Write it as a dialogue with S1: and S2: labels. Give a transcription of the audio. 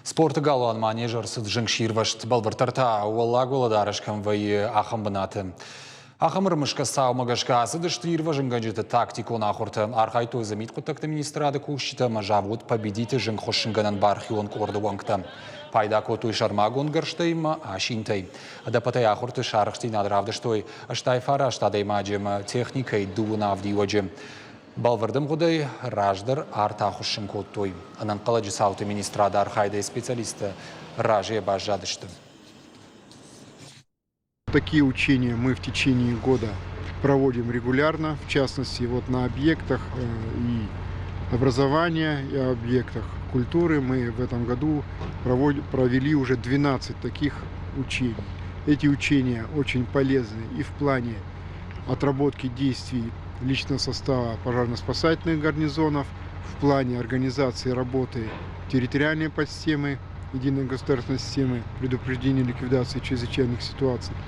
S1: Спорты галуан Манеж ӕрцыд зынгсирвӕзт, бӕлвырддӕр та уӕллаг уӕлӕдарӕс кӕм вӕййы, ахӕм бынаты. Ахӕм ӕрмысгӕ цаумӕ гӕсгӕ ацыдысты ирвӕзынгӕнджыты тактикон ахуыртӕ, архайдтой дзы мидхъуыддӕгты министрады кусджытӕ ӕмӕ завод Победиты зынгхуыссынгӕнӕн бархион къорды уӕнгтӕ. Пайда кодтой сӕрмагонд гӕрзтӕй ӕмӕ асинтӕй. Ӕдӕппӕтӕй ахуырты сарӕхстдзинад равдыстой 89 адӕймаджы ӕмӕ техникӕйы дыууын авдиуӕджы. Бӕлвырд ӕмгъуыдӕй раздӕр арт ахуыссын кодтой. Ӕнӕнхъӕлӕджы цауты министрады архайдӕй специалисттӕ разыйӕ баззадысты.
S2: Такие учения мы в течение года проводим регулярно, в частности, вот на объектах и образования, и объектах культуры мы в этом году провели уже 12 таких учений. Эти учения очень полезны и в плане отработки действий личного состава пожарно-спасательных гарнизонов, в плане организации работы территориальной подсистемы, единой государственной системы предупреждения и ликвидации чрезвычайных ситуаций.